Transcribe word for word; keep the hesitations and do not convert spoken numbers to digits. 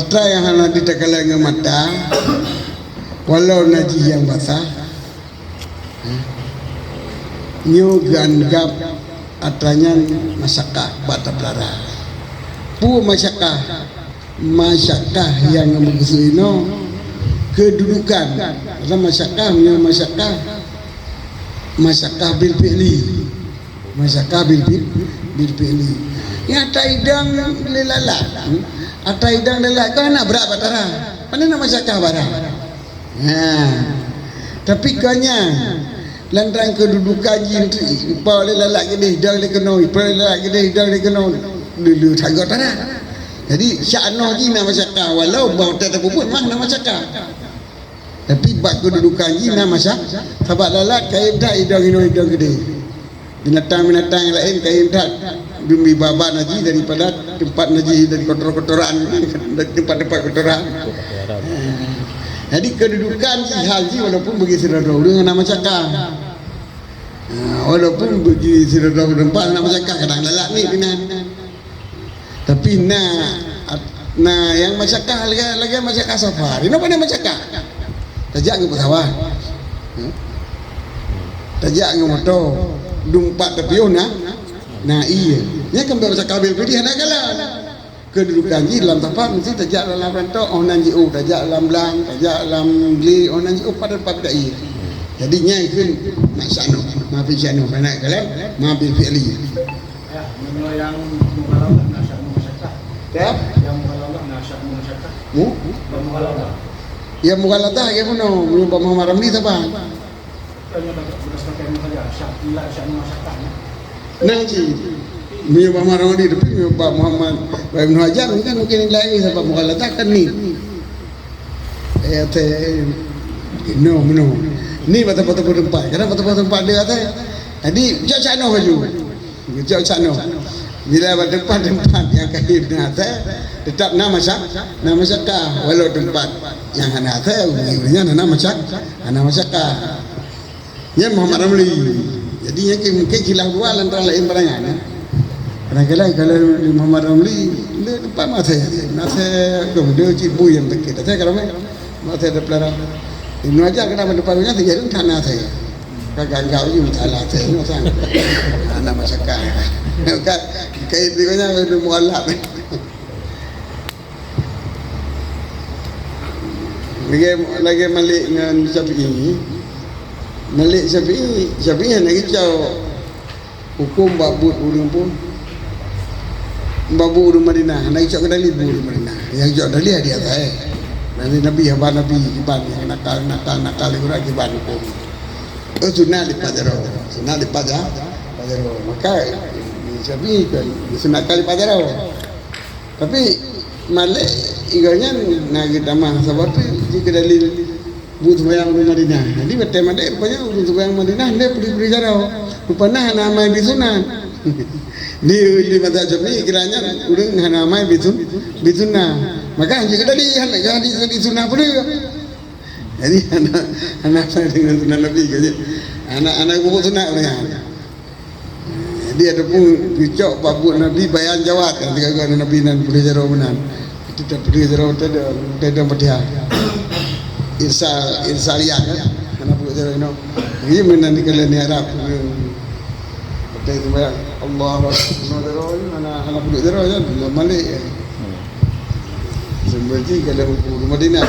Atra nyang hana jitakalai ngon mata, walau na jih nyang basah, nyoe geuanggab atra nyan masyakah bak tapeulara. Peue masyakah? Masyakah nyang meukeusud inoe keududukan. Atra masyakah, meunyoe masyakah, masyakah bil fi'li. Masyakah bil fi-, bil fi'li. Nyan atra idong lé lalat. Atra idong lé lalat kon hana brat bak atra. Pane na masyakah barang. Ha. Tapi kon nyan, lantaran keududukan jih, ipa lé lalat keudeh, idong lé keunoe, ipa lé lalat keudeh, idong lé keunoe. Dulu sagot atra. Jadi, sya'noh jih na masyakah, walau bak watèe tapeubuet mah na masyakah. Tapi bak keududukan jih na masyakah, sabab lalat kayém that idong inoe idong keudeh. Binatang-binatang nyang laén kayém that, dum iba-ba najih daripada teumpat najih dari kotor-kotoran, dari teumpat-teumpat kotoran. Jadi keududukan jih hal jih walaupun bagi sidroe ureueng na masyakah. Ha, walaupun bagi sidroe ureueng na masyakah, kadang lalat ni binan. Tapi na, na nyang masyakah lagèe, lagèe masyakah safar. Inoe pane masyakah? Tajak ngon pesawat. Hmm? Tajak ngon moto. Dum pat tapiôh na, na ie. Nyan kan masyakah bil fi'li hana galak. Keududukan jih lam safar mesti tajak lam rantau, oh nan jiôh, tajak lam blang, tajak lam glé, oh nan jiôh pada pat ie. Jadi nyan keuh nak sya'noh, ma fi sya'noh, hana galak, ma bil fi'li. Ya, meunyoe nyang mughaladhah na sya'nu masyakah. Ya? Nyang mughaladhah na sya'nu masyakah. Mu? Nyang mughaladhah. Ya, mughaladhah ya bunoe, meunyoe bak Muhammad Ramli saban. Kan nyang tak berdasarkan ilmu saja, syak-, nilai sya'nu masyakah, ya. Nah, ji. Meunyoe bak Muhammad Ramli, tapi meunyoe bak Muhammad, bak Ibnu Hajar, mungkin, mungkin nilai sabab mughaladhah kan ni. Eh, teh, no, no. Ni bak teumpat-teumpat teumpat. Kadang bak teumpat-teumpat dia teh. Jadi, cak-cak noh baju. Geucok cak nyoe. Bila bak teumpat-teumpat nyang ka na asai, teutap na masyak-, na masyakah. Walau teumpat nyang hana asai, ureueng nyan hana masyak-, hana masyakah. Nyan Muhammad Ramli. Jadi, nyan ke-, mungkin khilaf dua antara laén barang nyan, ya. Kadang-kadang kalau di Muhammad Ramli, dia teumpat masai. Masai, dia cik bui nyang sakét. Asai kalau mai, masai ada pelarang. Ibnu Hajar kadang bak teumpat nyan, dia tak na asai. Ka ganggau ju masalah teuh nyoe sang. Hana masyakah. Ka, ka itu kan ada mualaf. Lagèe, lagèe Malik ngon Syafi'i. Malik Syafi'i, Syafi'i hana geucok huköm bak buet ureueng pun. Bak buet ureueng Madinah, hana geucok keudali buet ureueng Madinah. Nyang geucok keudali hadiah asai. Nabi, Nabi, haba Nabi, kiban, nyang nakal, nakal, nakal, kiban huköm. Oh, sunat lipat jaroe. Sunat lipat ja-, lipat jaroe. Maka, Syafi'i kan, sunat kali lipat jaroe. Tapi, Malik, iga nyan, na geutamah, sabab tu, jeuet keu dalil buet sumbayang ureueng Madinah. Jadi, watèe Malik, rupanya ureueng sumbayang Madinah, dia peuli-peuli jaroe. Rupanya hana amai bi sunat. Di, di mazhab Syafi'i, kira nyan, ureueng hana amai bi sun-, bi sunat. Maka, jeuet keu dalil, hana, hana di sunat pun dia. Jadi, hana, hana asai deungon sunat Nabi, kan, ya? Hana, hana pupuk sunat ureueng nyan. Jadi, ataupun geucok bak buet Nabi bayan jawab, kan, teuka Nabi nan peuli jaroe meunan. Itu tak peuli jaroe, tak ada, tak ada Fatihah. Irsa-, irsaliyah, kan? Hana peuli jaroe, no. Jadi, meunan di kalian ni Arab, Pakai sumbayang, Allahu Akbar, hana, hana peuduek jaroe, kan? Imam Malik, kan? Seubeujih ka lheueh u Madinah.